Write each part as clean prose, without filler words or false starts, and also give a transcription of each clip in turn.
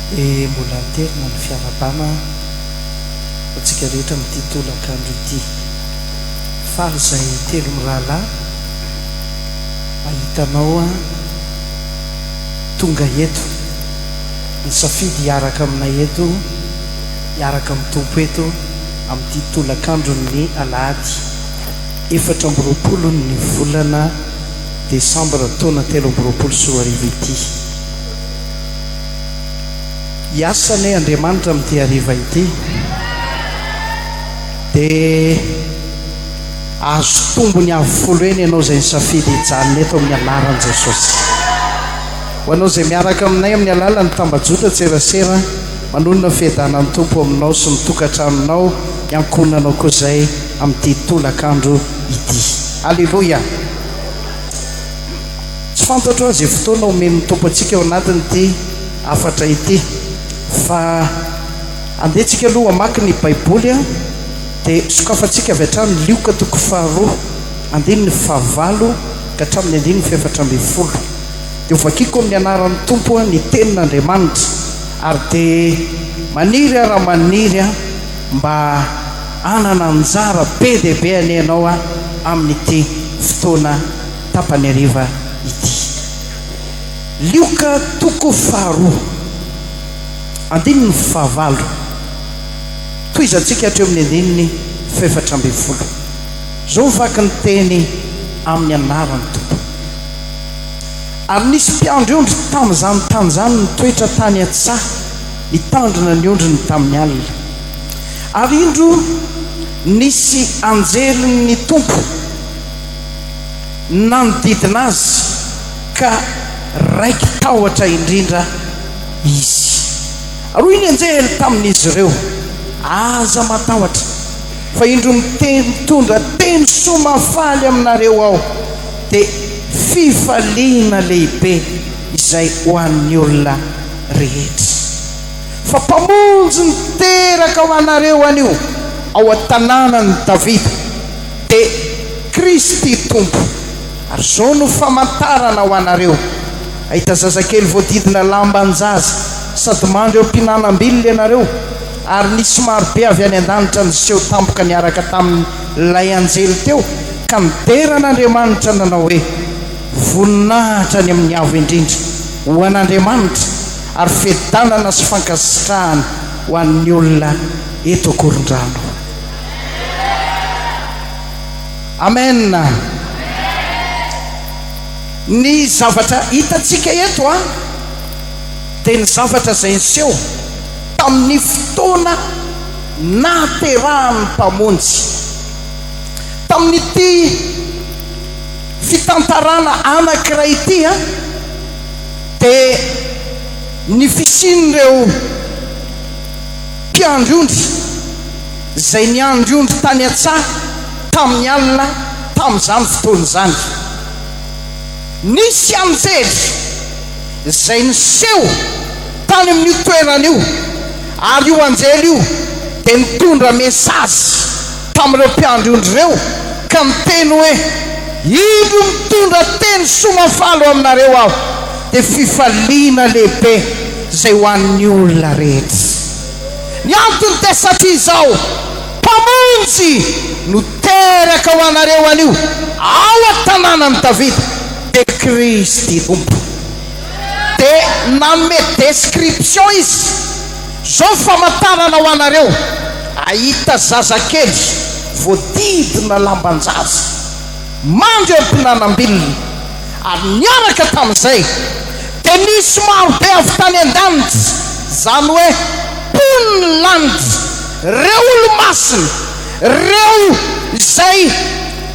Dia mbola anterina ny fiarahabana ho antsika rehetra amin'ity tolakandro ity. Faly izahay telo mirahalahy mahita anao tonga eto, nisafidy hiaraka aminay eto, hiaraka amin'ny Tompo eto amin'ity tolakandron'ny alahady 24 ny volana desambra taona 2023 ity. Hiasa anie Andriamanitra amin'ity hariva ity dia azo tombony avo folo eny ianao izay nisafidy hijanona eto amin'ny anaran'i Jesosy. Ho anao izay miaraka aminay amin'ny alalan'ny tambajotran-tserasera, manonona fiadanan'ny Tompo aminao sy ny tokantranonao, ny ankohonanao koa izay amin'ity tolakandro ity. Aleloia! Tsy fantatro aho izay fotoana omen'ny Tompo antsika ao anatin'ity hafatra ity, fa andeha tsika aloha hamaky ny Baiboly dia sokafantsika avy hatrany Lioka toko faharoa, andininy fahavalo ka hatramin'ny andininy fahefatra ambin'ny folo. Dia hovakiko amin'ny anaran'ny Tompo ny Tenin'Andriamanitra, ary dia maniry aho raha maniry aho mba hanana anjara be dia be anie ianao amin'ity fotoana tapany hariva ity. Lioka toko faharoa, andininy fahavalo, tohizantsika hatreo amin'ny andininy fahefatra ambin'ny folo. Izao ny vaky ny teny amin'ny anaran'ny Tompo. Ary nisy mpiandry ondry tamin'izany tany izany nitoetra tany an-tsaha, nitandrina ny ondriny tamin'ny alina. Ary indro nisy anjelin'ny Tompo nanodidina azy, ka raiki-tahotra indrindra izy. Ary hoy ny anjely tamin'izy ireo, Aza matahotra, fa indro miteny mitondra teny soa mahafaly aminareo aho, dia fifaliana lehibe izay ho an'ny olona rehetra. Fa Mpamonjy niteraka ho anareo anio ao an-tanànan'i Davida, dia Kristy Tompo. Ary izao no famantarana ho anareo, Hahita zazakely voadidina lamban-jaza sady mandry eo am-pihinanam-bilona ianareo. Ary nisy marobe avy any an-danitra niseho tampoka niaraka tamin'ilay anjely teo, ka nidera an'Andriamanitra nanao hoe, Voninahitra any amin'ny Avo Indrindra ho an'Andriamanitra, ary fiadanana sy fankasitrahana ho an'ny olona eto Ankorondrano. Amen! Ny zavatra hitantsika eto an, dia ny zavatra izay niseho tamin'ny fotoana nahaterahan'ny Mpamonjy. Tamin'ity fitantarana anankiray ity an, dia ny fisian'ireo mpiandry ondry izay niandry ondry tany an-tsaha tamin'ny alina tamin'izany fotoana izany. Nisy anjely izay niseho tany amin'io toerana io, ary io anjely io dia nitondra mesazy tamin'ireo mpiandry ondry ireo ka niteny hoe, Indro mitondra teny soa mahafaly ho aminareo aho, dia fifaliana lehibe izay ho an'ny olona rehetra. Ny antony dia satria izao Mpamonjy no teraka ho anareo anio ao an-tanànan'i Davida, dia Kristy Tompo. Dia nanome description izy, Izao ny famantarana ho anareo, hahita zazakely voadidina lamban-jaza, mandry eo am-pinanam-bilona. Ary niaraka tamin'izay dia nisy marobe avy tany an-danitra, izany hoe mponin'ny lanitra, ireo olo-masina, ireo izay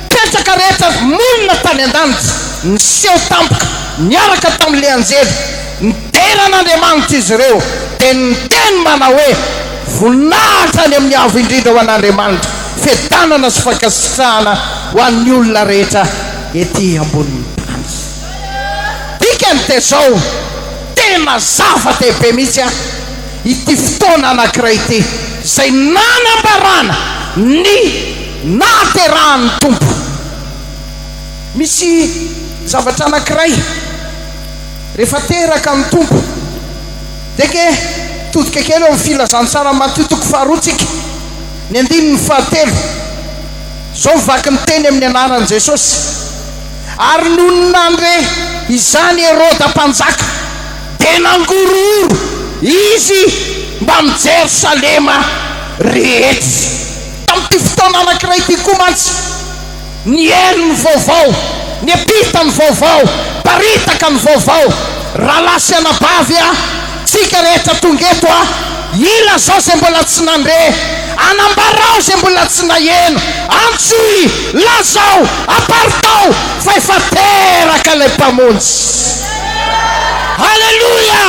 mpetraka rehetra monina tany an-danitra, niseho tampoka niaraka tamin'ilay anjely, nidera an'Andriamanitra izy ireo, dia niteny manao hoe, Voninahitra any amin'ny Avo Indrindra ho an'Andriamanitra, fiadanana sy fankasitrahana ho an'ny olona rehetra ety ambonin'ny tany. Dikany dia izao, tena zava-dehibe mihitsy an, ity fotoana anankiray ity, izay nanambarana ny nahaterahan'ny Tompo. Misy zavatra anankiray, rehefa teraka ny Tompo, dia ke. Hitodika kely eo amin'ny Filazantsara Matio toko faharoa tsika, ny andininy fahatelo. Izao ny vaky ny teny amin'ny anaran'i Jesosy. Ary nony nandre izany Heroda mpanjaka, dia nangorohoro izy mbamin'i Jerosalema rehetra. Tamin'ity fotoana anankiray ity koa mantsy, Niely ny vaovao, niampita ny vaovao, paritaka ny vaovao. Rahalahy sy anabavy a, tsika rehetra tonga eto a, ilazao izay mbola tsy nandre, anambarao izay mbola tsy naheno, antsoy, lazao, aparitao fa efa teraka ilay Mpamonjy. Aleloia!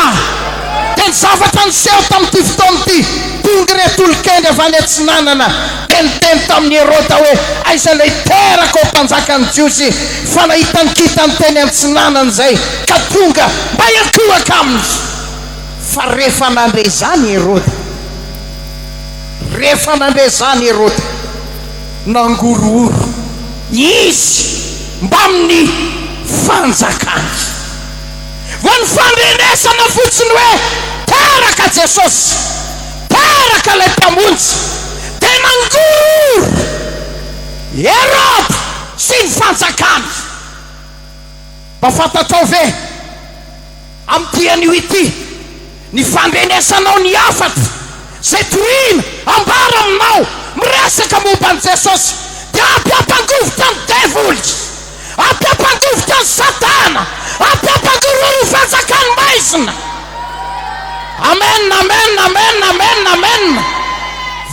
Dia ny zavatra niseho tamin'ity fotoana ity, tonga ireto olon-kendry avy any atsinanana, dia niteny tamin'i Heroda hoe, Aiza ilay teraka ho mpanjakan'ny Jiosy? Fa nahita ny kintany teny antsinanana izay, ka tonga mba hiankohoka aminy. Fa rehefa nandre izany i Heroda, rehefa nandre izany i Heroda, nangorohoro izy mbamin'ny fanjakany. Vao ny fandrenesana fotsiny hoe teraka Jesosy, teraka ilay Mpamonjy, dia nangorohoro Heroda sy ny fanjakany. Mba fantatrao ve amin'ity anio ity ny fandrenesanao ny hafatra izay torina, ambara aminao, miresaka momba an'i Jesosy, dia hampiampangovitra ny devoly? Ampiampangovitra an'i Satana, ampiampangorohoro ny fanjakan'ny maizina. Amen, amen, amen, amen, amen.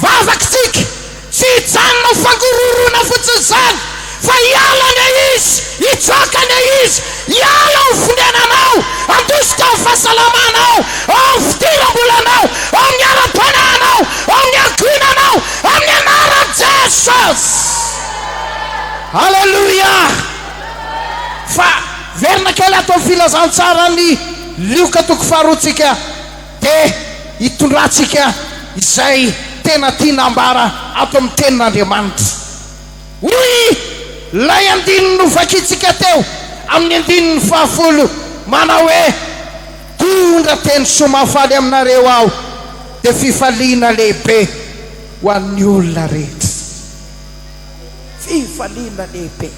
Vavakitsika, tsy hijanona ho fangorohoroana fotsiny izany, fa hiala anie izy, hitsoaka anie izy, hiala ao amin'ny fonenanao, handositra ao amin'ny fahasalamanao, ao amin'ny fidiram-bolanao, ao amin'ny ara-panahinao, ao amin'ny ankohonanao, amin'ny anaran'i Jesosy. Aleloia! Fa verina kely ato amin'ny filazantsaran'i Lioka toko faharoa tsika dia hitondrantsika izay tena tiana ambara ato amin'ny tenin'Andriamanitra. Hoy ilay andininy novakintsika teo amin'ny andininy fahafolo manao hoe, Tondra teny soa mahafaly aminareo aho, dia fifaliana lehibe ho an'ny olona rehetra. Fifaliana lehibe.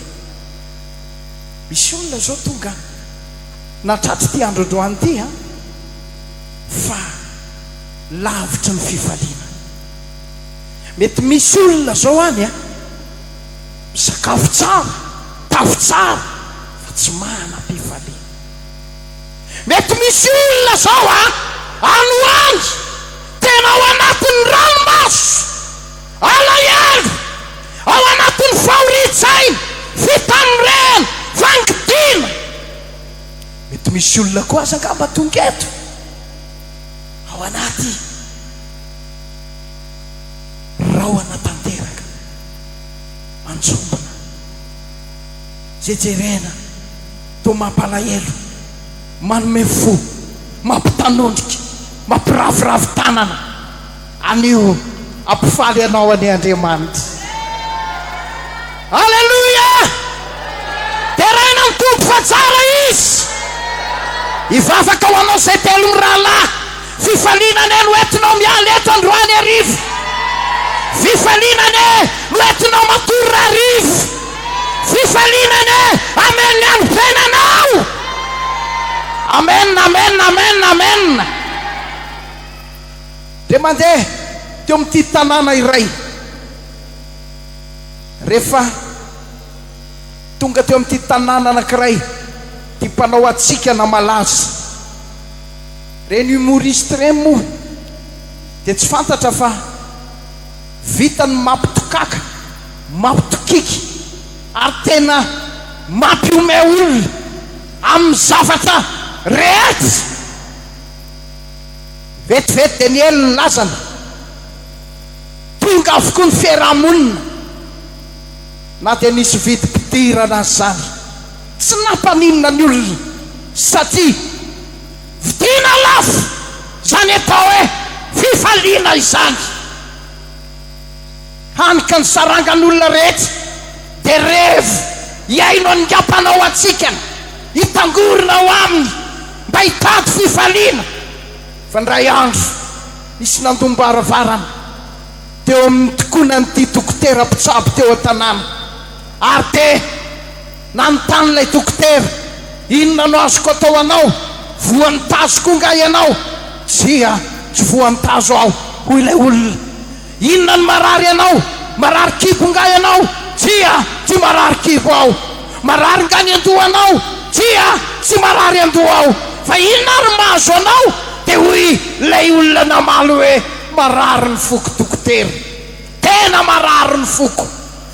Misy olona izao tonga na tratr'ity andro androany ity an, fa lavitry ny fifaliana. Mety misy olona izao any an, misakafo tsara, mitafy tsara, fa tsy manam-pifaliana. Mety misy olona izao an, any ho any, tena ao anatin'ny ranomaso. Alahelo ao anatin'ny fahorian-tsaina, fitanirehana, fangidiana. Mety misy olona koa aza angamba tonga eto ao anaty rahona tanteraka, manjombona, izay jerena toa mampalahelo, manome fo, mampitanondrika, mampiraviravy tanana. Anio ampifaly anao anie Andriamanitra. Aleloia! Deraina ny Tompo fa tsara Izy. Hivavaka ho anao izay telo mirahalahy. Fifaliana anie no entinao miala eto androany hariva. Fifaliana anie no entinao matory rahariva. Fifaliana anie amen ny androm-piainanao. Amen, amen, amen, amen. Dia mandeha teo amin'ity tanàna iray. Rehefa tonga teo amin'ity tanàna anankiray ity mpanao hatsikana malaza, ireny humoriste ireny moa dia tsy fantatra fa vitany mampitokaka, mampitokiky ary tena mampihomehy olona amin'ny zavatra rehetra. Vetivety dia niely ny lazany. Tonga avokoa ny fiaraha-monina na dia nisy vidim-pidirana aza izany. Tsy nampaninona ny olona satria vidiana lafo izany atao hoe fifaliana izany. Hany ka ny sarangan'olona rehetra dia revo hihaino an'i Ingahy mpanao hatsikana, hitangorona ao aminy mba hitady fifaliana. Fa indray andro. Nisy nandom-baravarana teo amin'ny tokonan'ity dokotera mpitsabo teo an-tanàna, ary dia nanontany ilay dokotera, Inona no azoko atao anao? Voan'ny tazo koa angaha ianao? Tsia, tsy voan'ny tazo aho, hoy ilay olona. Inona no marary anao? Marary kibo nga ianao? Tsia, tsy marary kibo aho. Marary nga ny andohanao? Tsia, tsy marary andoha aho. Fa inona ary no mahazo anao? Dia hoy ilay olona namaly hoe, Marary ny foko dokotera. Tena marary ny foko.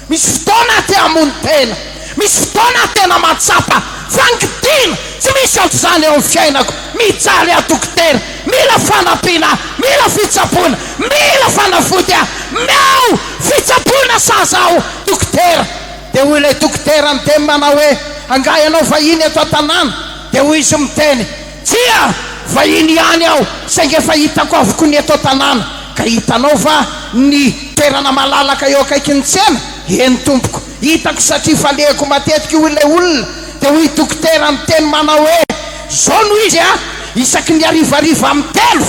Misy fotoana aho te hamono tena. Misy fotoana aho tena mahatsapa fangidiana tsy misy aotr'izany eo amin'ny fiainako. Mijaly aho dokotera. Mila fanampiana aho. Mila fitsaboana. Mila fanafody aho. Meo fitsaboana saza aho dokotera. Dia hoy ilay dokotera niteny manao hoe, Angaha ianao vahiny eto an-tanàna? Dia hoy izy miteny, Tsia! Vahiny ihany aho, saingy efa hitako avokoa ny eto an-tanàna. Ka hitanao va ny toerana malalaka eo akaikin'ny tsena? Eny, tompoko. Hitako satria falehako matetika, hoy ilay olona. Dia hoy dokotera niteny manao hoe, Izao no izy a! Isaky ny harivariva amin'ny telo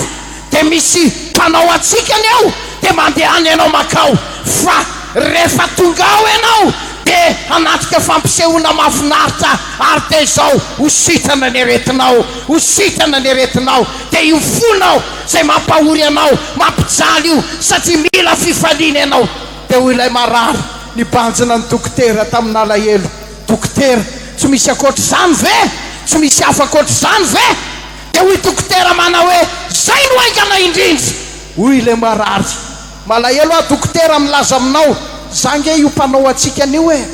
dia misy mpanao hatsikana eo, dia mandehana ianao mankao. Fa rehefa tonga ao ianao dia hanatrika fampisehoana mahafinaritra ary dia izao, ho sitrana ny aretinao, ho sitrana ny aretinao. Dia io fonao izay mampahory anao, mampijaly io, satria mila fifaliana ianao. Dia hoy ilay marary nibanjina ny dokotera tamin'alahelo, Dokotera, tsy misy ankoatr'izany ve? Tsy misy hafa ankoatr'izany ve? Dia hoy dokotera manao hoe, Izay no haingana indrindra! Hoy ilay marary, Malahelo aho dokotera milaza aminao, za nge io mpanao hatsikana io e!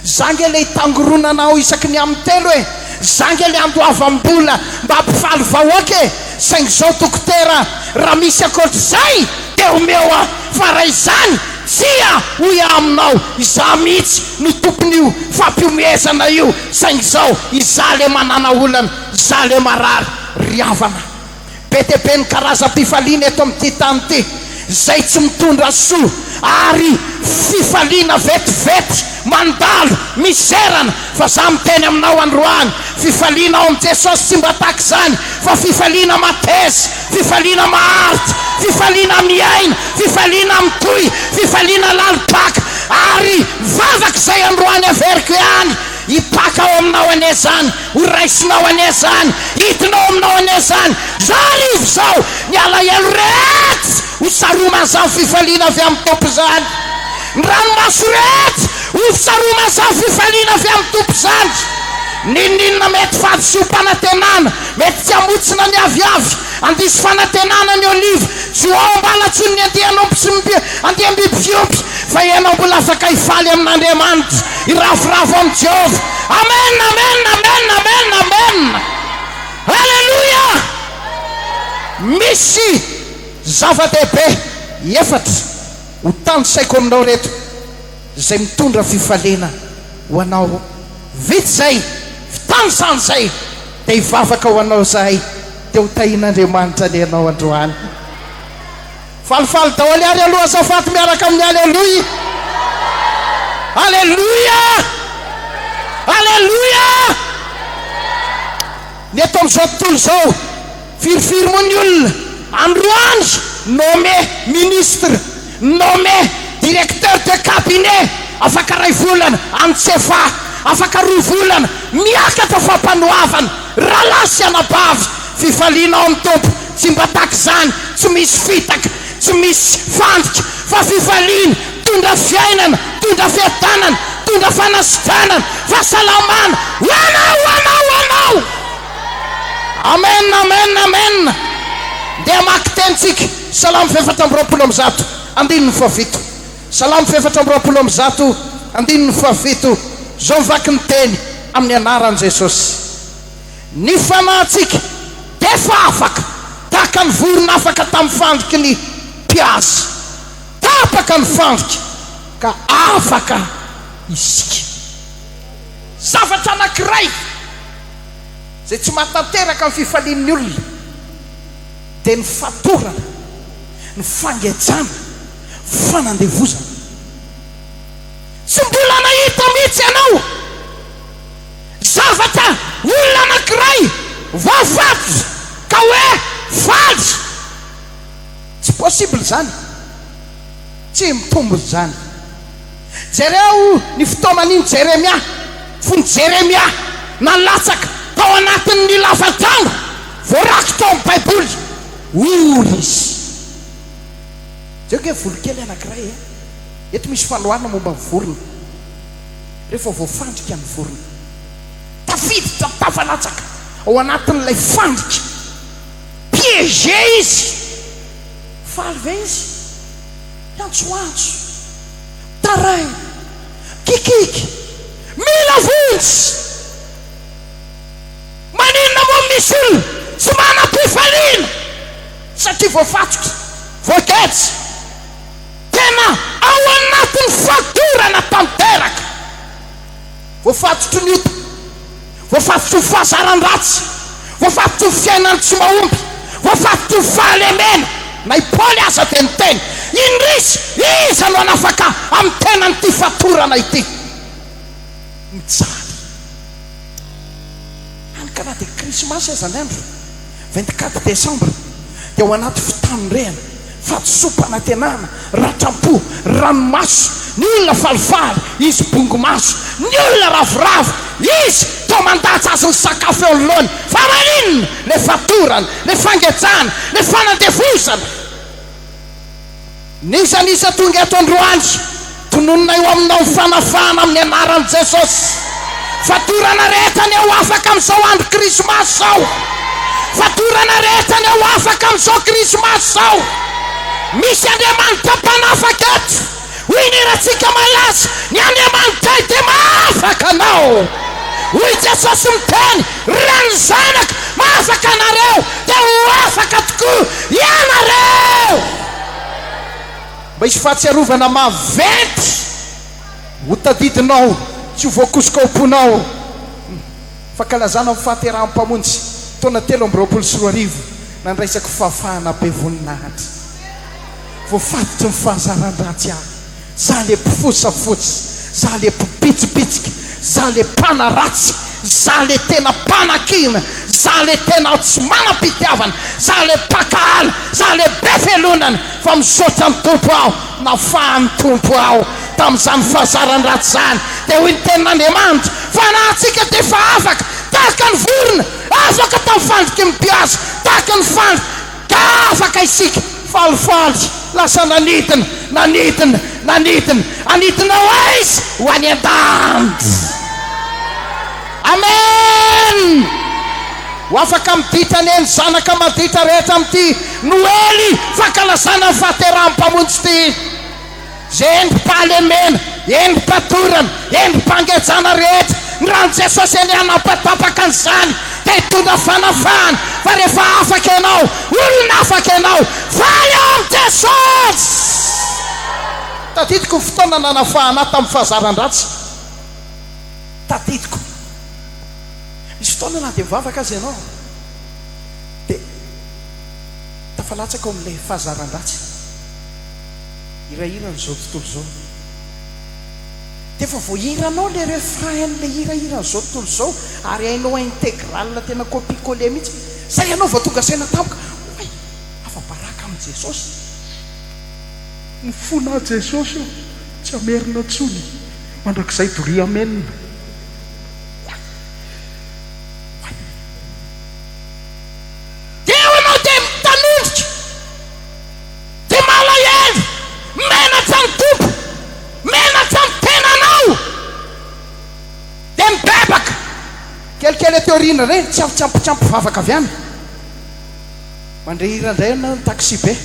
Za nge le itangoronana ao isaky ny amin'ny telo e! Za nge le andoavam-bola mba hampifaly vahoaka e! Saingy izao dokotera, raha misy ankoatr'izay dia omeo aho, fa raha izany, tsia! Hoy aho aminao, izaho mihitsy no tompon'io fampihomehezana io, saingy izao, izaho le manana olana, izaho le marary, ry havana. Be dia be ny karazam-pifaliana eto amin'ity tany ity, izay tsy mitondra soa ary fifaliana vetivety, mandalo, miserana. Fa za miteny aminao androany, fifaliana ao amin'i Jesosy tsy mba tahaka izany, fa fifaliana mateza, fifaliana maharitra, fifaliana miaina, fifaliana mitohy, fifaliana lalim-paka. Ary vavaka izay androany averiko ihany, Hipaka ao aminao anie izany, ho raisinao anie izany, hidina ao aminao anie izany, izao hariva izao, ny alahelo rehetra ho saroman'izany fifaliana avy amin'ny Tompo izany, ny ranomaso rehetra ho saroman'izany fifaliana avy amin'ny Tompo izany. N'inon'inona mety fahadisoam-panantenana, mety tsy hamotsina ny aviavy, handiso fanantenana ny oliva, tsy ho ao am-bala intsony ny andian'omby sy ny andiam-biby fiompy, fa ianao mbola afaka hifaly amin'Andriamanitra. Hiravoravo amin'i Jehovah. Amen, amen, amen, amen, amen. Aleloia! Misy zava-dehibe efatra ho tanisaiko aminao ireto izay mitondra fifaliana ho anao. Vita izay fitanisana izay dia hivavaka ho anao izahay dia ho tahian'Andriamanitra anie ianao androany. Falifaly daholo ary aloha azafady miaraka amin'ny Aleloia! Aleloia! Aleloia! Ny eto amin'izao tontolo izao, firifiry moa ny olona androany nommé ministre, nommé directeur de cabinet, afaka iray volana any Tsefa, afaka roa volana miakatra fampanoavana, rahalahy sy anabavy, Fifaliana ao amin'ny Tompo, tsy mba tahaka izany, tsy misy fitaka, tsy misy fandrika, fa fifaliana, mitondra fiainana, mitondra fiadanana, mitondra fanasitranana, fahasalamana, ho anao, ho anao, ho anao! Amen, amen, amen! Ndeha hamaky teny tsika, Salamo fahefatra amby 120, andininy fahafito. Salamo fahefatra amby 120, andininy fahafito, izao mivaky ny teny amin'ny anaran'i Jesosy. Ny fanahintsika dia efa afaka, tahaka ny vorona afaka tamin'ny fandriky ny mpihaza. Tapaka ny fandrika ka afaka isika. Zavatra anankiray izay tsy mahatanteraka ny fifalian'ny olona dia ny fatorana, ny fangejana, fanandevozana. Tsy mbola nahita mihitsy ianao. Zavatra olona anankiray voafatotra ka hoe faly. Possible izany. Tsy mitombina izany. Jereo ny fitaoman'iny Jeremia, fony Jeremia nalatsaka tao anatin'ny lava-drano, voarakitra ao amin'ny Baiboly, ory izy. Jereo ange voronkely anankiray e. Eto misy fanoharana momba ny vorona. Rehefa voafandrika ny vorona, tafiditra, tafalatsaka ao anatin'ilay fandrika, piégé izy. Faly ve izy? Miantsoantso, mitaraina, mikikiky, mila vonjy! Maninona moa misy olona tsy manam-pifaliana satria voafatotra, voageja, tena ao anatin'ny fatorana tanteraka, voafatotry ny ota? Voafatotry ny fahazaran-dratsy, voafatotry ny fiainana tsy mahomby, voafatotry ny fahalemena. Na i Paoly aza dia niteny, Indrisy, iza no hanafaka ahy amin'ny tenan'ity fatorana ity? Mijaly. Hany ka na dia Krismasy aza ny andro, 24 décembre, dia ao anaty fitandrehana. Fahadisoam-panantenana, ratram-po, ranomaso, ny olona falifaly, izy bongo maso, ny olona ravoravo, izy toa mandatsa azy ny sakafo eo anoloany, fa maninona? Le fatorana, le fangejana, le fanandevozana. N'iza n'iza tonga eto androany, tononina eo aminao ny fanafahana amin'ny anaran'i Jesosy. Fatorana rehetra anie ho afaka amin'izao andro Krismasy izao. Fatorana rehetra anie ho afaka amin'izao Krismasy izao. Misy Andriamanitra mpanafaka eto. Hoy ny hirantsika malaza, ny Andriamanitray dia mahafaka anao. Hoy Jesosy miteny, raha ny Zanaka mahafaka anareo dia ho afaka tokoa ianareo. Mba hisy fahatsiarovana maventy ho tadidinao tsy ho voakosoka ao am-ponao ny fankalazana ny fahaterahan'ny Mpamonjy, taona 2023, nandraisako fahafahana be voninahitra. Voafatotry ny fahazaran-dratsy aho. Za le mpifosafosa, za le mpibitsibitsika, za le mpanaratsy, za le tena mpanakiana, za le tena tsy manam-pitiavana, za le mpankahala, za le be fialonana, fa misaotra ny Tompo aho, nafahan'ny Tompo aho tamin'izany fahazaran-dratsy izany, dia hoy ny tenin'Andriamanitra, fa na antsika dia efa afaka, tahaka ny vorona, afaka tamin'ny fandriky ny mpihaza, tahaka ny fandrika. Ka afaka isika, falifaly, lasa nanidina, nanidina, nanidina, anidina ho aiza? Ho any an-danitra. Amen! Ho afaka miditra anie ny zanaka maditra rehetra amin'ity Noely fankalazana ny fahaterahan'ny Mpamonjy ity. Izay endri-pahalemena, endri-patorana, endri-pangejana rehetra, ny ran'i Jesosy anie hanapatapaka an'izany dia hitondra fanafahana, fa rehefa afaka ianao, olona afaka ianao, faly ao amin'i Jesosy! Tadidiko ny fotoana nanafahana ahy tamin'ny fahazaran-dratsy. Tadidiko. Misy fotoana na dia mivavaka aza ianao dia tafalatsaka ao amin'ilay fahazaran-dratsy. Hirahiran'izao tontolo izao. Dia efa voahiranao ilay refrain an'ilay hira hiran'izao tontolo izao ary hainao integral tena copie coller mihitsy. Zay ianao vao tonga saina tampoka, oay, afa-baraka amin'i Jesosy. Mifona aho Jesosy o, tsy hamerina intsony, mandrakizay doria amen. Oay, oay. Dia eo ianao dia mitanondrika. Dia malahelo, menatra ny Tompo, menatra ny tenanao, dia mibebaka. Kelikely aty aoriana indray, tsy ampy tsy ampy tsy ampy vavaka avy any. Mandre hira indray ianao ny taxi-be,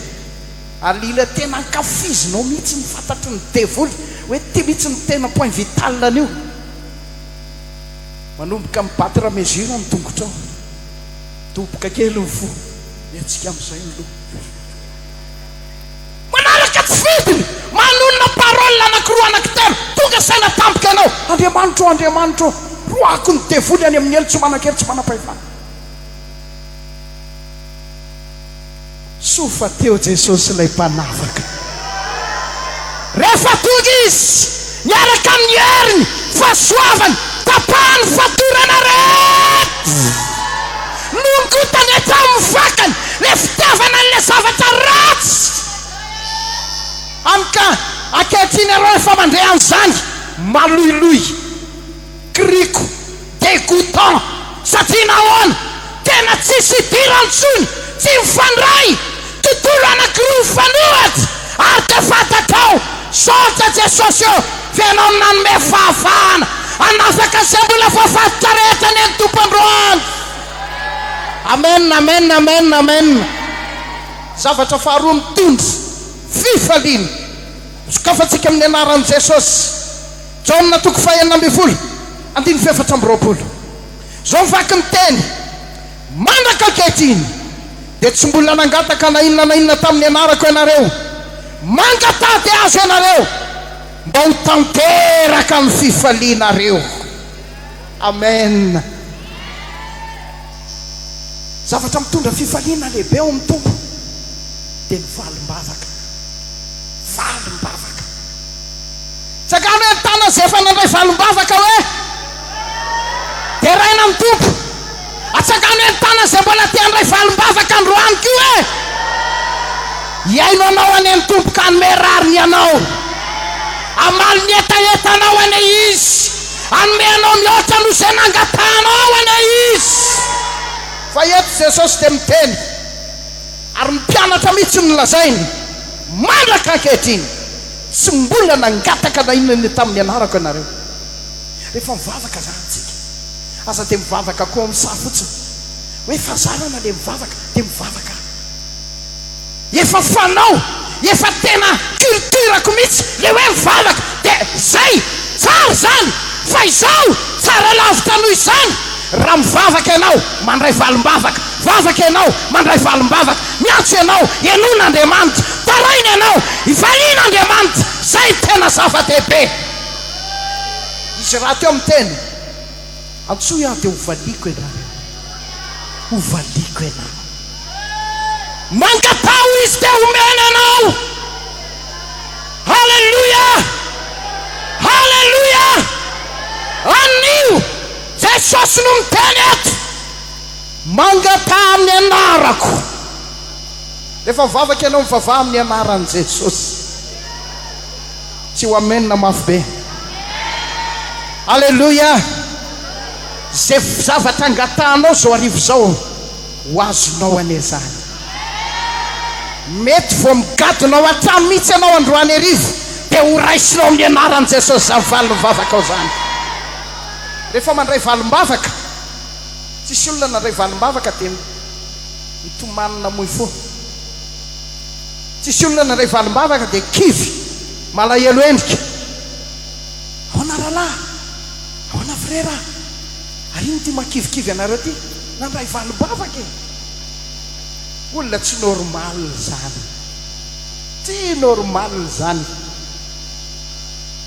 ary ilay hira tena ankafizinao mihitsy ny fantatry ny devoly hoe ity mihitsy no tena point vital an'io. Manomboka mi-battre mesure ny tongotrao, midoboka kely ny fo, mihetsika amin'izay ny loha. Manaraka tsy fidiny, manonona parole anakiroa anakitelo, tonga saina tampoka ianao, Andriamanitra ô, Andriamanitra ô, roahako ny devoly any amin'ny helo tsy manan-kery tsy manam-pahefana. Soa fa teo Jesosy ilay mpanafaka. Rehefa tonga Izy, miaraka amin'ny heriny, fahasoavany, tapahany ny fatorana rehetra. Nongotany hatramin'ny fakany ilay fitiavana an'ilay zavatra ratsy. mandre an'izany, maloiloy, kiriko, dégoûtant, satria nahoana? Tena tsisy idirany intsony, tsy mifandray, tontolo anankiroa mifanohitra, ary dia fantatrao, Misaotra Jesosy ô, fa Ianao no nanome fahafahana hanafaka izay mbola voafatotra rehetra anie ny Tompo androany. Amen, amen, amen, amen. Zavatra faharoa mitondra fifaliana. Sokafantsika amin'ny anaran'i Jesosy. Jaona toko faha-16, andininy faha-24. Izao ny vaky ny teny, Mandraka ankehitriny dia tsy mbola nangataka na inona na inona tamin'ny anarako ianareo. Mangataha dia azo ianareo, mba ho tanteraka ny fifalianareo. Amen. Zavatra mitondra fifaliana lehibe ao amin'ny Tompo dia ny valim-bavaka. Valim-bavaka. Tsangano hoe ny tanana izay efa nandray valim-bavaka hoe, Deraina ny Tompo. Atsangano hoe ny tanana izay mbola te handray valim-bavaka androany koa hoe, Hihaino anao anie ny Tompo ka hanome rariny anao. Hamaly ny hetahetanao anie Izy. Hanome anao mihoatra noho izay nangatahanao anie Izy. Fa eto Jesosy dia miteny, ary ny mpianatra mihitsy no lazainy, mandraka ankehitriny. Tsy mbola nangataka na inona inona tamin'ny anarako ianareo. Rehefa mivavaka izany tsika, aza dia mivavaka koa amin'ny saha fotsiny. Hoe fahazarana ilay mivavaka, dia mivavaka aho. Efa fanao, efa tena culture-ko mihitsy ilay hoe mivavaka. Dia izay, tsara izany, fa izao tsara lavitra noho izany. Raha mivavaka ianao, mandray valim-bavaka. Vavaka ianao, mandray valim-bavaka. Miantso ianao, henoina Andriamanitra. Taraina ianao, ifaliana Andriamanitra. Izay no tena zava-dehibe. Izy rahateo miteny, Antsoy aho dia hovaliako ianareo. Hovaliako ianao. Mangataho Izy dia homeny anao. Haleloia! Haleloia! Anio, Jesosy no miteny eto. Mangataha amin'ny anarako. Rehefa mivavaka ianao, mivavaha amin'ny anaran'i Jesosy. Tsy ho amen mafy be. Aleloia! Izay zavatra angatahanao izao hariva izao, ho azonao anie izany. Mety vao migadona ao an-trano mihitsy ianao androany hariva, dia ho raisinao amin'ny anaran'i Jesosy izany valin'ny vavakao izany. Rehefa mandray valim-bavaka, Tsisy olona nandray valim-bavaka dia nitomany namoy fo. Tsisy olona nandray valim-bavaka dia kivy, malahelo endrika. Ahoana rahalahy? Ahoana frera? Ary inona ity mahakivikivy anareo ity? Nandray valim-bavaka e! Olona tsy normal izany. Tsy normal izany.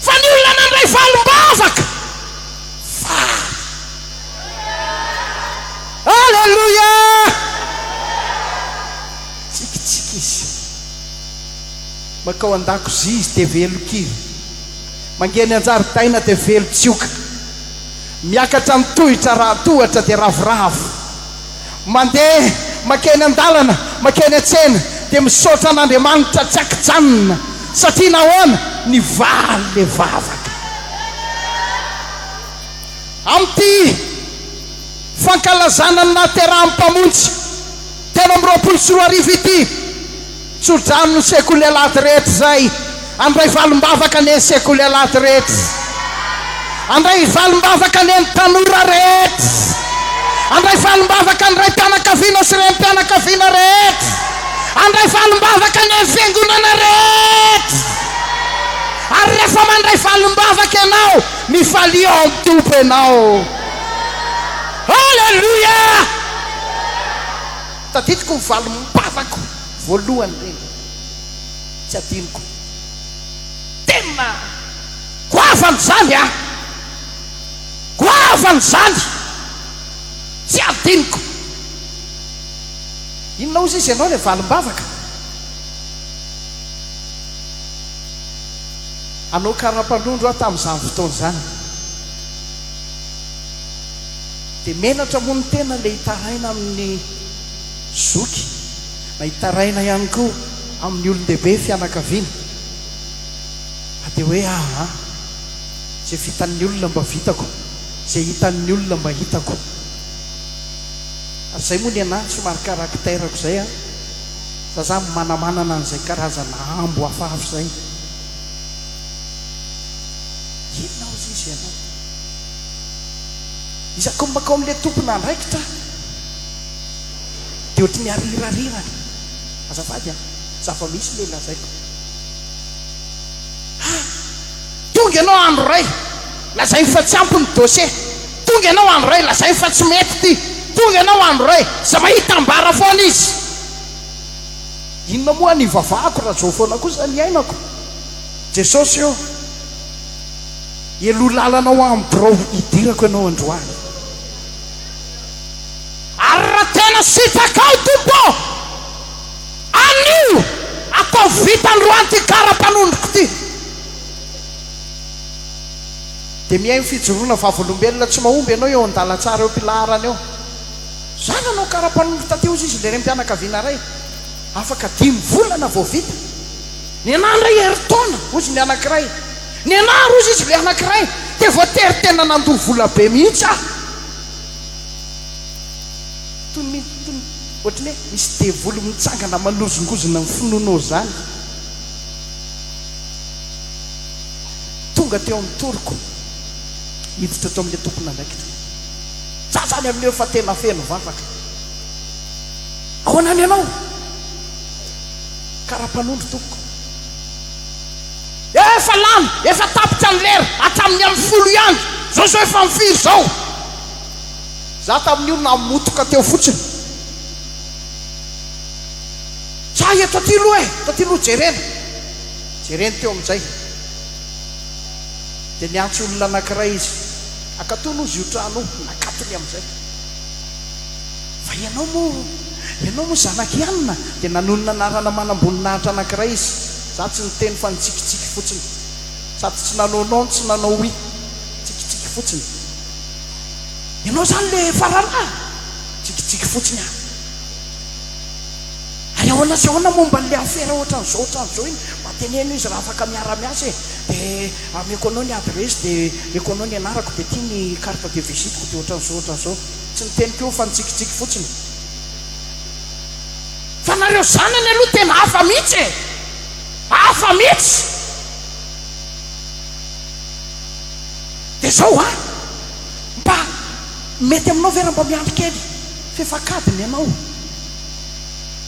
Fa ny olona nandray valim-bavaka, faly. Aleloia! Tsikitsiky izy. Mankao an-dakozia izy dia velon-kira. Mangeny an-jaridaina dia velon-tsioka. Miakatra ny tohitra raha tohatra dia ravoravo. Mandeha mankeny an-dalana, mankeny an-tsena dia misaotra an'Andriamanitra tsy an-kijanona. Satria nahoana? Nivaly ilay vavaka. Amin'ity fankalazana ny nahaterahan'ny Mpamonjy 2023 ity, tso-drano ny sekoly alahady rehetra izay handray valim-bavaka anie ny sekoly alahady rehetra. Handray valim-bavaka anie ny tanora rehetra. Handray valim-bavaka ny raim-pianakaviana sy renim-pianakaviana rehetra. Handray valim-bavaka anie ny fiangonana rehetra. Ary rehefa mandray valim-bavaka ianao, Mifalia ao amin'ny Tompo ianao. Haleloia! Tadidiko ny valim-bavako voalohany ireny. Tsy adinoko. Tena goavana izany an! Goavana izany! Tsy adinoko. Inona hozy izy ianao ilay valim-bavaka? Hanao karapanondro aho tamin'izany fotoana izany. Dia menatra moa ny tena ilay hitaraina amin'ny zoky na hitaraina ihany koa amin'ny olon-dehibe fianakaviana. Fa dia hoe aa, izay vitan'ny olona mba vitako, izay hitan'ny olona mba hitako. Ary izay moa ny anà somary caractère-ko izay an! Za zany manamanana an'izay karazana ambo hafahafa izay. Inona hozy izy ianao? Isaky ny mankao amin'ilay tompon'andraikitra aho dia ohatry ny arirarirany. Azafady an, zava-misy ilay lazaiko. Ah! Tonga ianao andro iray, lazainy fa tsy ampy ny dossier. Tonga ianao andro iray, lazainy fa tsy mety ity. Tonga ianao andro iray, zay mahita ambara foana izy. Inona moa ny ivavahako raha zao foana kosa ny iainako? Jesosy ô! Heloha lalana ho amin'ny birao hidirako ianao androany. Ary raha tena sitrakao Tompo ô! Anio! Ataovy vita androany ity kara-panondroko ity. Dia mihaino fijoroana vavolombelona tsy mahomby ianao eo an-dalantsara eo am-pilaharana eo. Za nanao kara-panondro taty hozy izy ilay renim-pianakaviana iray. Afaka dimy volana vao vita. Ny anah indray herintaona, hozy ny anankiray. Ny anah ary hozy izy ilay anankiray dia voatery tena nandoa vola be mihitsy aho. Toy ny toy ny ohatry ny hoe misy devoly mitsangana manozongozona ny finoanao izany. Tonga teo amin'ny toroko, niditra teo amin'ilay tompon'andraikitra. Za zany amin'io efa tena feno vavaka. Ahoana ny anao? Karapanondro tompoko. Efa lany, efa tapitra ny lera, hatramin'ny amin'ny folo ihany. Zao zao efa amin'ny firy zao? Za tamin'io namotoka teo fotsiny. Za eto aty aloha e, eto aty aloha jerena. Jereny teo amin'izay. Dia niantso olona anankiray izy. Akatony hozy io trano io. Nakatony amin'izay. Fa ianao moa, ianao moa zanak'i Anna? Dia nanonona anarana manamboninahitra anankiray izy. Za tsy niteny fa nitsikitsiky fotsiny. Sady tsy nanao non tsy nanao oui. Tsikitsiky fotsiny. Ianao izany le faralahy? Tsikitsiky fotsiny aho. Ary ahoana sy ahoana momba an'ilay afera ohatran'izao ohatran'izao iny? Mba teneno izy raha afaka miara-miasa e! Dia ameko anao ny adiresy dia ameko anao ny anarako dia ity ny carte de visite-ko dia ohatran'izao ohatran'izao. Tsy niteny koa fa nitsikitsiky fotsiny. Fa nareo zanany aloha tena hafa mihitsy e! Hafa mihitsy! Dia zao an! Mba mety aminao ve raha mba miandry kely fefak'adiny ianao?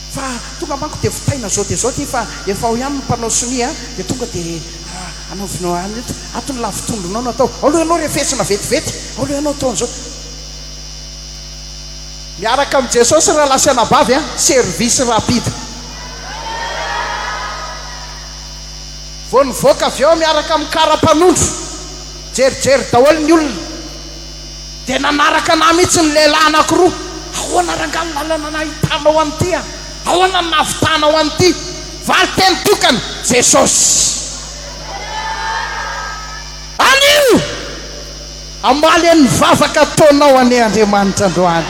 Fa tonga manko dia vitaina zao dia zao ty fa efa ao ihany ny mpanao sonia dia tonga dia anaovinao any eto, ato ny lavotondronao no atao, ao aloha ianao refesina vetivety, ao aloha ianao atao an'izao. Miaraka amin'i Jesosy rahalahy sy anabavy a, service rapide. Vao nivoaka avy eo miaraka amin'ny kara-panondro, jerijery daholo ny olona. Dia nanaraka anah mihitsy ny lehilahy anankiroa. Ahoana rangahy ny lalana nahitanao an'ity a? Ahoana ny nahavitanao an'ity? Valinteny tokana, Jesosy. Anio! Hamaly an'ny vavaka ataonao anie Andriamanitra androany.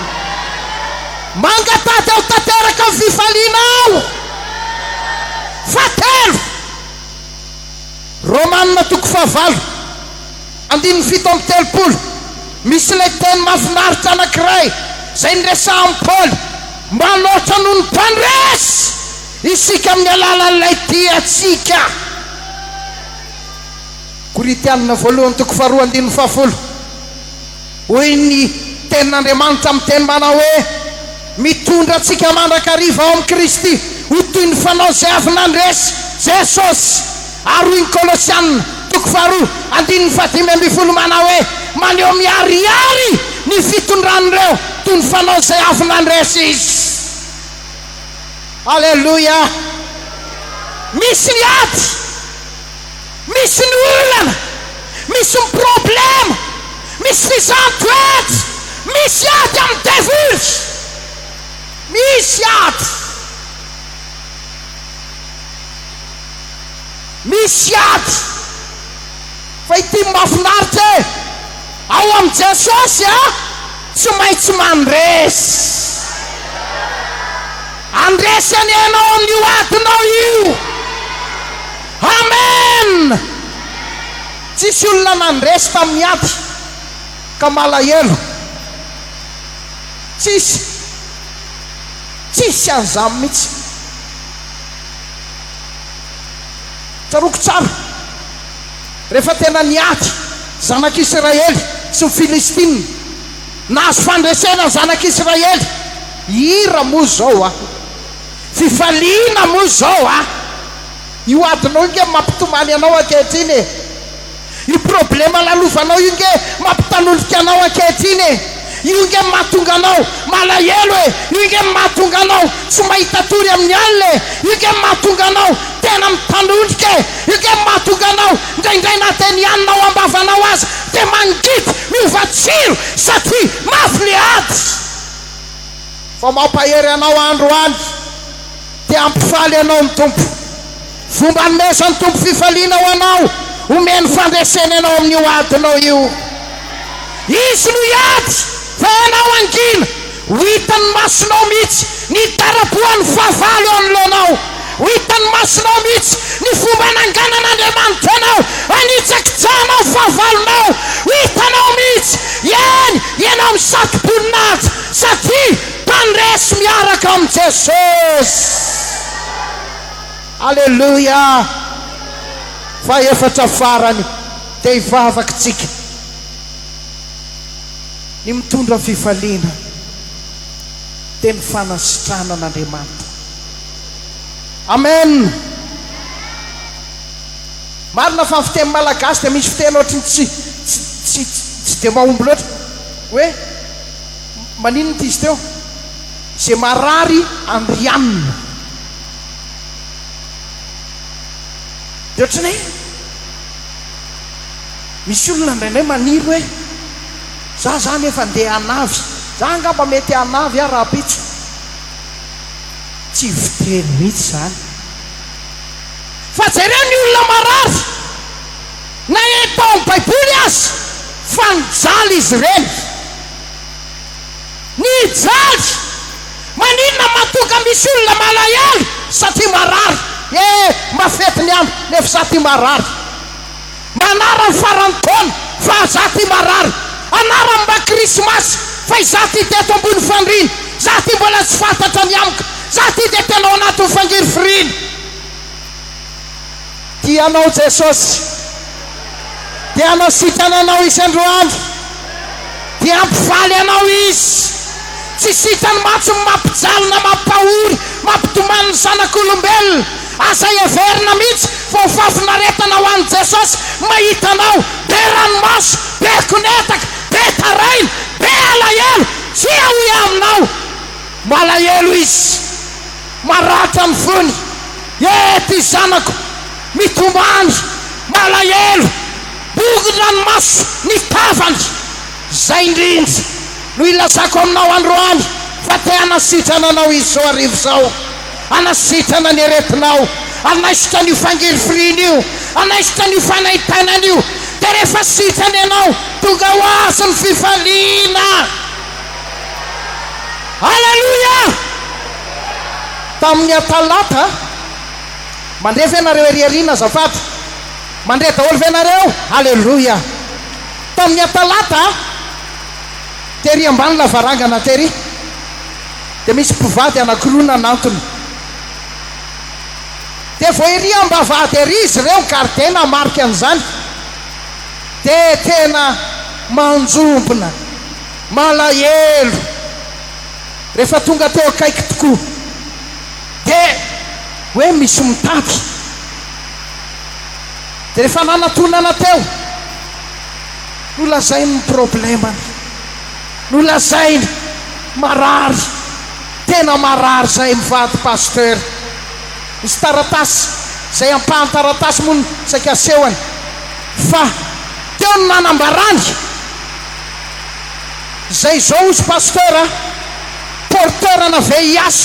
Mangatady aho tanteraka ny fifalianao. Fahatelo, Romana toko fahavalo, andininy 37, misy ilay teny mahafinaritra anankiray izay niresahan'i Paoly, Manoatra noho ny mpandresy isika amin'ny alalan'ilay tia antsika. Korintianina voalohany toko faharoa andininy fahafolo, Hoy ny Tenin'Andriamanitra miteny manao hoe, Mitondra antsika mandrakariva ao amin'i Kristy ho toy ny fanao izay avy nandresy Jesosy. Ary hoy ny Kolosianina toko faharoa andininy fahadimy ambin'ny folo manao hoe, Maneho miharihary ny fitondran'ireo toy ny fanao izay avy nandresy izy. Aleloia! Misy ny ady! Misy ny olana, misy ny problema, misy fizahan-toetra, misy ady amin'ny devoly, misy ady, misy ady. Fa ity mahafinaritra e! Ao amin'i Jesosy a, tsy maintsy mandresy. Handresy anie ianao amin'io adinao io. Amen! Tsisy olona nandresy tamin'ny ady ka malahelo. Tsisy. Tsisy an'izany mihitsy. Tsaroako tsara, rehefa tena niady zanak'Israely sy ny Filistina, nahazo fandresena ny zanak'Israely. Hira moa izao a! Fifaliana moa izao a! Io adinao io nge mampitomany anao ankehitriny e! Io problema lalovanao io nge mampitanondrika anao ankehitriny e! Io nge mahatonga anao malahelo e! Io nge mahatonga anao tsy mahita tory amin'ny alina e! Io nge mahatonga anao tena mitanondrika e! Io nge mahatonga anao indraindray na dia ny hanina ao am-bavanao aza dia mangidy miova tsiro satria mafy le ady! Fa mampahery anao androany. Dia hampifaly anao ny Tompo. Fomba anomezan'ny Tompo fifaliana ho anao, omeny fandresena ianao amin'io adinao io. Izy no hiady, fa ianao hangina. Ho hitan'ny masonao mihitsy ny hitarabohan'ny fahavalo eo anoloanao. Ho hitan'ny masonao mihitsy ny fomba hananganan'Andriamanitra anao, hanitsakitsahanao ny fahavalonao. Ho hitanao mihitsy, eny, ianao misatro-boninahitra, satria Mpandresy miaraka amin'i Jesosy. Aleloia! Fahefatra farany dia hivavaka tsika. Ny mitondra fifaliana dia ny fanasitranan'Andriamanitra. Amen! Marina fa ny fiteny malagasy dia misy fiteny ohatry ny tsy tsy tsy dia mahomby loatra hoe Maninona ity izy teo? Ze marary andrianina. Dia ohatran'ny hoe misy olona indraindray maniry hoe za zany efa ndeha hanavy, za angamba mety hanavy aho rahampitso. Tsy fiteny mihitsy izany. Fa jereo ny olona marary na eto ao amin'ny baiboly aza fa nijaly izy ireny. Nijaly! Maninona mahatonga misy olona malahelo satria marary? Eh, mba fety ny andro nefa za ty marary. Manara ny faran'ny taona fa za ty marary. Anara ny mba krismasy fa izaho ty teto ambony fandriana. Za ty mbola tsy fantatra ny amiko. Za ty dia tena ao anatin'ny fangirifiriana. Tia anao Jesosy. Dia hanao sitrana anao Izy androany. Dia hampifaly anao Izy. Tsy sitrany mantsy ny mampijaly na mampahory, mampitomany ny zanak'olombelona. Aza heverina mihitsy fa ho fahafinaretana ho an'i Jesosy mahita anao be ranomaso, be konetaka, be taraina, be alahelo. Tsia hoy aho aminao, malahelo Izy. Maratra ny fony, eh ty zanako, mitomany, malahelo, bongona ny maso, ny tavany. Zay indrindra no ilazako aminao androany fa te hanasitrana anao Izy zao hariva izao. Hanasitrana ny aretinao, hanaisotra an'io fangirifiriana io, hanaisotra an'io fanaintainana io. Dia rehefa sitrana ianao, tonga ho azy ny fifaliana. Aleloia! Tamin'ny atalata, mandre ve nareo ery aoriana azafady? Mandre daholo ve nareo? Aleloia! Tamin'ny atalata, tery ambany lavarangana tery, dia misy mpivady anankiroa nanantona. Dia vao ery ambavahady ery izy ireo, gardien namarika an'izany, dia tena manjombona. Malahelo rehefa tonga teo akaiky tokoa dia hoe misy mitady. Dia rehefa nanatonana teo, nolazainy ny problemany, nolazainy marary, tena marary zahay mivady pasteur. Misy taratasy, izay ampahan-taratasy moa no saika asehony fa teo no nanambarany. Zay zao ozy pasteur a, porteur ana VIH,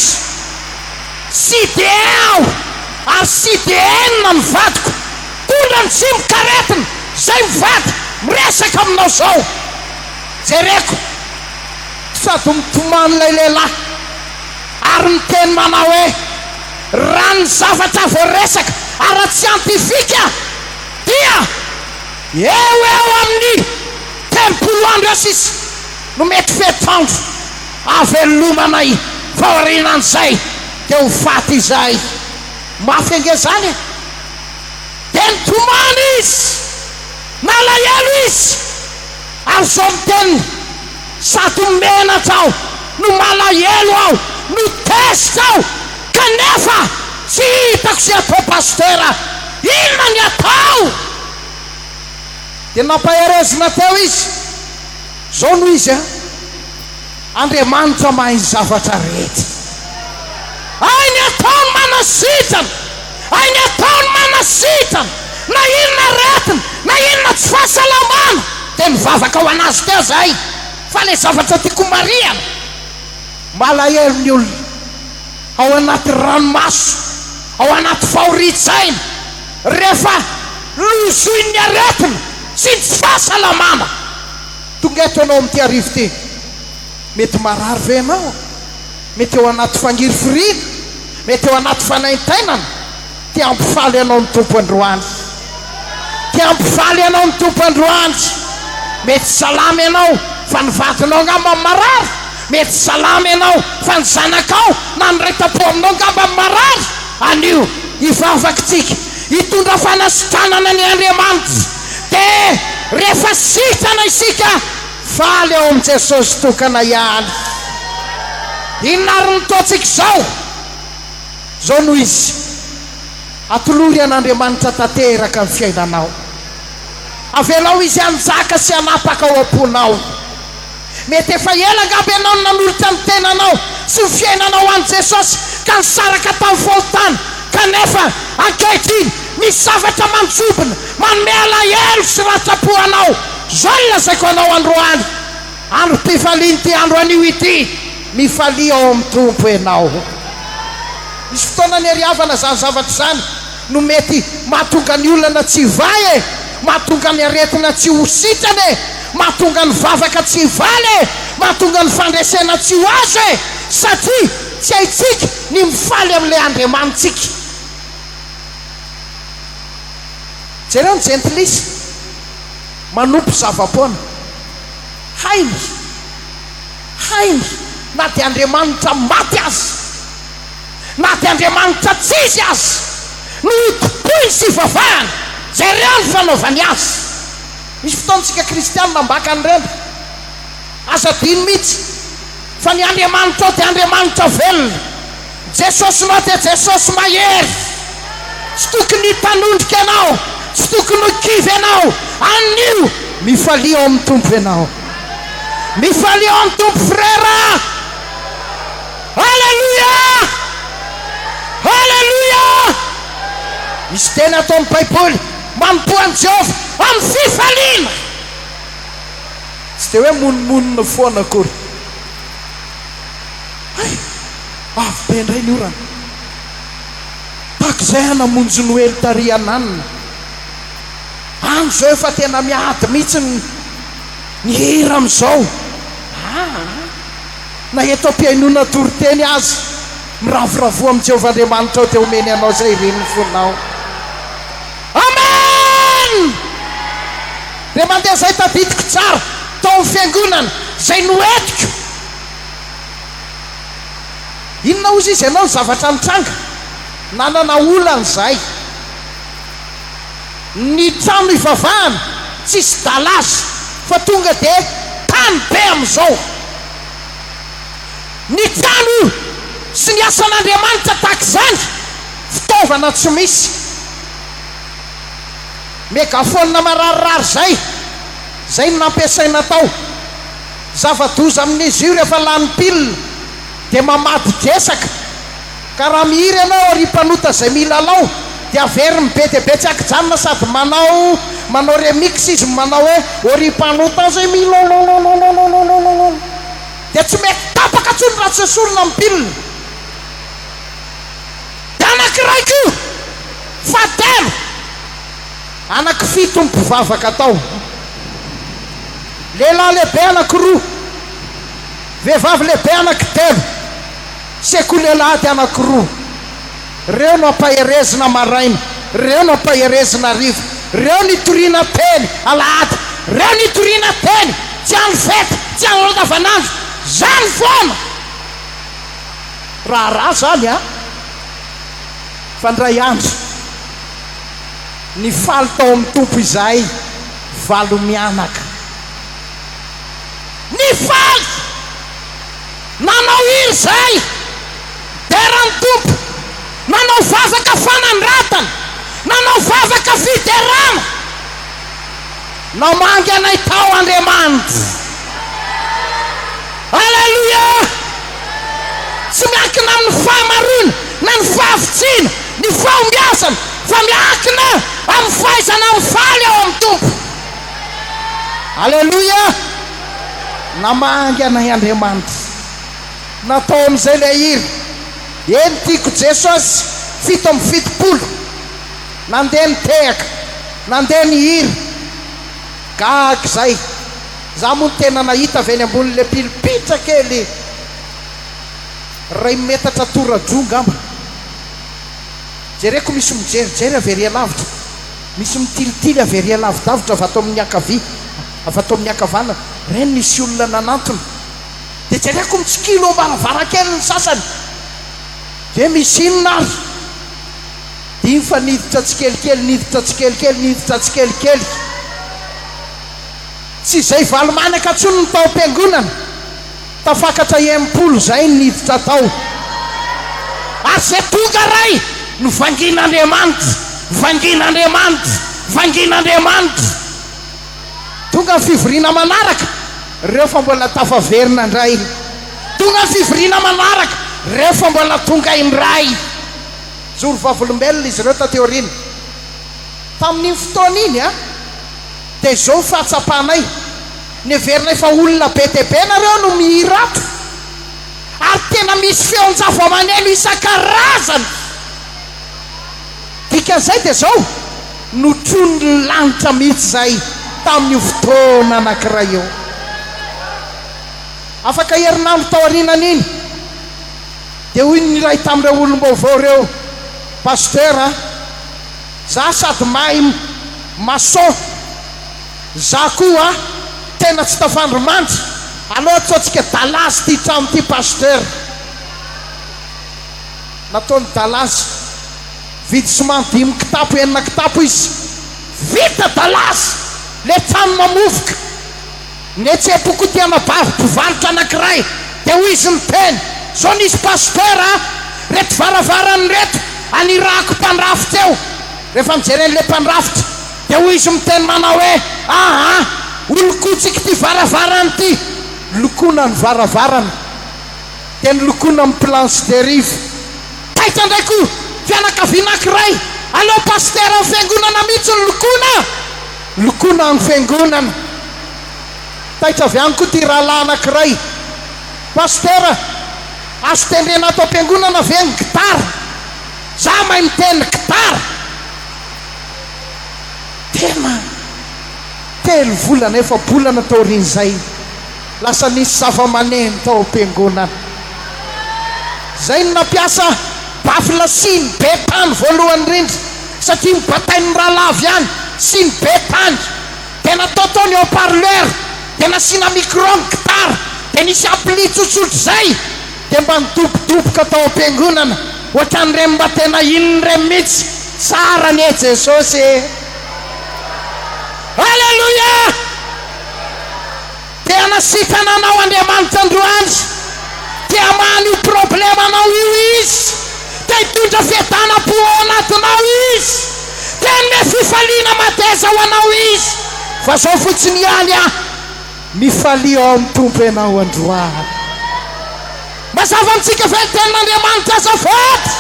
CDE aho ary CDN ny vadiko, tondra ny tsimokaretina, zay mivady miresaka aminao zao, jereko sady mitomany ilay lehilahy ary miteny manao hoe raha ny zavatra voaresaka ara-tsiantifika dia. Eo eo amin'ny 30 andro eo sisa no mety fetr'andro ahavelomanay fa aorianan'izay dia ho faty izahay. Mafy ange izany e! Dia nitomany izy, nalahelo izy, ary izao ny teniny, Sady menatra aho no malahelo aho no tezitra aho kanefa tsy hitako izay atao Pasteur a! Inona ny atao? Dia nampaherezina teo izy, izao no izy a! Andriamanitra mahay ny zavatra rehetra. Hainy atao ny manasitrana, hainy atao ny manasitrana na inona aretina, na inona tsy fahasalamana. Dia nivavaka ho an'azy teo zahay. Fa ilay zavatra tiako homarihana, malahelo ny olona ao anaty ranomaso, ao anaty fahorian-tsaina, rehefa lozoin'ny aretina sy ny tsy fahasalamana. Tonga eto ianao amin'ity hariva ity. Mety marary ve ianao? Mety ao anaty fangirifiriana? Mety ao anaty fanaintainana? Te hampifaly anao ny Tompo androany. Te hampifaly anao ny Tompo androany. Mety salama ianao fa ny vadinao angamba marary. Mety salama ianao fa ny zanakao na ny iray tampo aminao angamba marary. Anio hivavaka isika hitondra fanasitranana ny Andriamanitra. Dia rehefa sitrana isika, faly ao amin'i Jesosy tokana ihany. Inona ary no taontsika izao? Izao no izy, atolory an'Andriamanitra tanteraka ny fiainanao. Avelao Izy hanjaka sy hanapaka ao am-ponao. Mety efa ela angamba ianao no nanolotra ny tenanao sy ny fiainanao ho an'i Jesosy ka nisaraka tamin'ny fahotana, kanefa ankehitriny misy zavatra manjombona, manome alahelo sy ratram-po anao. Izao no lazaiko anao androany, androm-pifalian'ity andro anio ity, mifalia ao amin'ny Tompo ianao. Misy fotoana anie ry havana izany zavatra izany no mety mahatonga ny olana tsy hivaha e! Mahatonga ny aretina tsy ho sitrana e! Mahatonga ny vavaka tsy hivaly e! Mahatonga ny fandresena tsy ho azo e! Satria tsy haintsika ny mifaly amin'ilay Andriamanitsika. Jereo ny jentilisa, manompo zava-poana. Hainy, hainy na dia Andriamanitra maty aza. Na dia Andriamanitra tsy izy aza no itompoiny sy ivavahany, jereo ny fanaovany azy. Misy fotoana isika kristianina ambaka an'ireny. Aza adino mihitsy fa ny Andriamanitrao dia Andriamanitra velona. Ny Jesosinao dia Jesosy mahery. Tsy tokony hitanondrika ianao, tsy tokony ho kivy ianao. Anio, mifalia ao amin'ny Tompo ianao. Mifalia ao amin'ny Tompo frère a! Aleloia! Aleloia! Misy teny ato amin'ny Baiboly, Manompoa an'i Jehovah amin'ny fifaliana. Tsy dia hoe monomonona foana akory. Hay! Avy be indray ny orana. Tahaka izay aho namonjy Noely tary Ananina. Any izao efa tena miady mihitsy ny ny hira amin'izao. Aa! Na eto am-pihainoana toriteny aza, miravoravoa amin'i Jehovah Andriamanitrao dia homeny anao izay irin'ny fonao. Amen! Dia mandeha izay tadidiko tsara tao amin'ny fiangonana izay noentiko. Inona hozy izy ianao ny zavatra nitranga? Nanana olana izahay. Ny trano ivavahana tsisy dallage fa tonga dia tany be amin'izao. Ny trano sy ny asan'Andriamanitra tahaka izany, fitaovana tsy misy. Megaphone mararirary izay, izay no nampiasaina tao. Zava-doza amin'izy io rehefa lany pile dia mamadi-dresaka. Ka raha mihira ianao ry mpanota izay milalao dia averiny be dia be tsy ankijanona sady manao manao remix izy manao hoe ô ry mpanota izay milalalalalalalalala dia tsy mety tapaka intsony raha tsy esorina ny pile. Dia anankiray koa fahatelo anankifito ny mpivavaka tao. Lehilahy lehibe anankiroa, vehivavy lehibe anankitelo. Sekoly alahady anankiroa. Reo no ampaherezina maraina, reo no ampaherezina hariva. Reo nitoriana teny alahady, reo nitoriana teny tsy andro fety, tsy andro andavanandro, zany foana! Raharaha zany an! Fa ndray andro, nifaly tao amin'ny Tompo izahay valo mianaka. Nifaly! Nanao hira izahay, nidera ny Tompo, nanao vavaka fanandratana, nanao vavaka fiderana. Namangy anay tao Andriamanitra. Aleloia! Tsy miankina amin'ny fahamaroana na ny fahavitsiana, ny fahombiazana, fa miankina amin'ny fahaizana mifaly ao amin'ny Tompo. Aleloia! Namangy anay Andriamanitra. Natao amin'izay ilay hira. Eny tiako Jesosy 77. Nandeha ny tehaka, nandeha ny hira. Gaga izay. Za moa tena nahita avy eny ambonin'ilay pilipitra kely iray metatra tora-droa ngamba. Jereko misy mijerijery avy ery alavitra. Misy mitilitily avy ery alavidavitra avy ato amin'ny ankavia, avy ato amin'ny ankavanana. Ireny nisy olona nanantona. Dia jereko mitsikilo eo am-baravarankely ny sasany. Dia misy inona ary? Dia iny fa niditra tsikelikely, niditra tsikelikely, niditra tsikelikely. Tsy izay valo-manaka intsony ny tao am-piangonana. Tafakatra 60 izay ny niditra tao. Ary izay tonga Ray no vangin'Andriamanitra, vangin'Andriamanitra, vangin'Andriamanitra. Tonga ny fivoriana manaraka, reo fa mbola tafaverina indray. Tonga ny fivoriana manaraka, reo fa mbola tonga indray. Joro vavolombelona izy ireo taty aoriana. Tamin'iny fotoana iny dia izao ny fahatsapanay, Neverinay fa olona be dia be nareo no mihira ato ary tena misy feon-javamaneno isan-karazany. Dikan'izay dia izao, notronin'ny lanitra mihitsy izahay tamin'io fotoana anankiray io. Afaka herinandro taorianan'iny dia hoy ny iray tamin'ireo olom-baovao ireo, Pasteur a, za sady mahay maçon, Za koa tena tsy tafandry mandry, aleo ataontsika dalazy ity trano ity Pasteur. Nataony dalazy, vidy ciment dimy kitapo enina kitapo izy, vita dalazy le trano mamovoka. Nihetsepo koa ity anabavy mpivarotra anakiray dia hoy izy niteny, zao nisy Pasteur a, reto varavarana ireto anirahako mpandrafitra eo, rehefa nijery an'le mpandrafitra, Dia hoy izy miteny manao hoe, Aa, holokointsika ity varavarana ity. Lokoina ny varavarana. Dia nolokoina amin'ny planche de rive. Taitra indray koa, fianakaviana ankiray, aleo pasiteran'ny fiangonana mihitsy no lokoina. Lokoina ny fiangonana. Taitra avy any koa ity rahalahy anankiray. Pasitera, azo tendrena ato am-piangonana ve ny gitara? Za mahay mitendry gitara. Tena telo volana, efa-bolana taorian'izay, lasa nisy zava-maneno tao am-piangonana. Izay no nampiasa baffle siny be tany voalohany indrindra, satria nobatain'ny rahalahy avy any, siny be tany. Dia natao tao ny haut-parleur, dia nasiana micro ny gitara, dia nisy ampli tsotsotra izay. Dia mba nidobodoboka tao am-piangonana ohatran'ireny mba tena inona ireny mihitsy. Tsara anie Jesosy e! Aleloia! Te hanasitrana anao Andriamanitra androany. Te hamaha an'io problemanao io Izy. Te hitondra fiadanam-po ao anatinao Izy. Te hanome fifaliana mateza ho anao Izy. Fa zao fotsiny ihany aho. Mifalia ao amin'ny Tompo ianao androany. Mazava amintsika ve ny tenin'Andriamanitra azafady?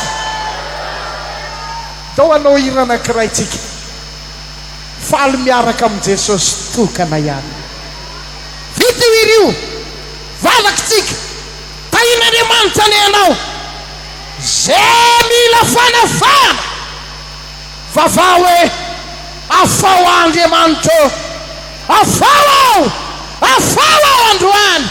Ndao hanao hira anankiray tsika. Faly miaraka amin'i Jesosy tokana ihany. Vita io hira io. Vavaka tsika. Tahin'Andriamanitra anie ianao. Ze mila fanafahana. Vavaho hoe, Afaho aho Andriamanitra ô! Afaho aho! Afaho aho androany!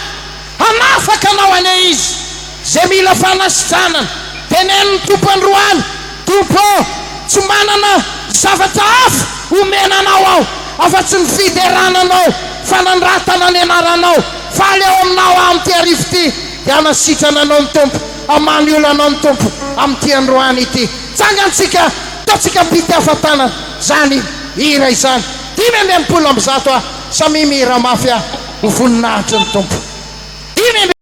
Hanafaka anao anie Izy. Izay mila fanasitranana, teneno ny Tompo androany, Tompo ô, tsy manana zavatra hafa omena anao aho afa-tsy ny fiderana anao, fanandratana ny anaranao. Faly ao aminao aho amin'ity hariva ity, dia hanasitrana anao ny Tompo, hamaha ny olanao ny Tompo amin'ity androany ity. Tsangantsika, ataontsika am-pitiavan-tanana izany hira izany. 165 aho, samia mihira mafy aho ho voninahitry ny Tompo.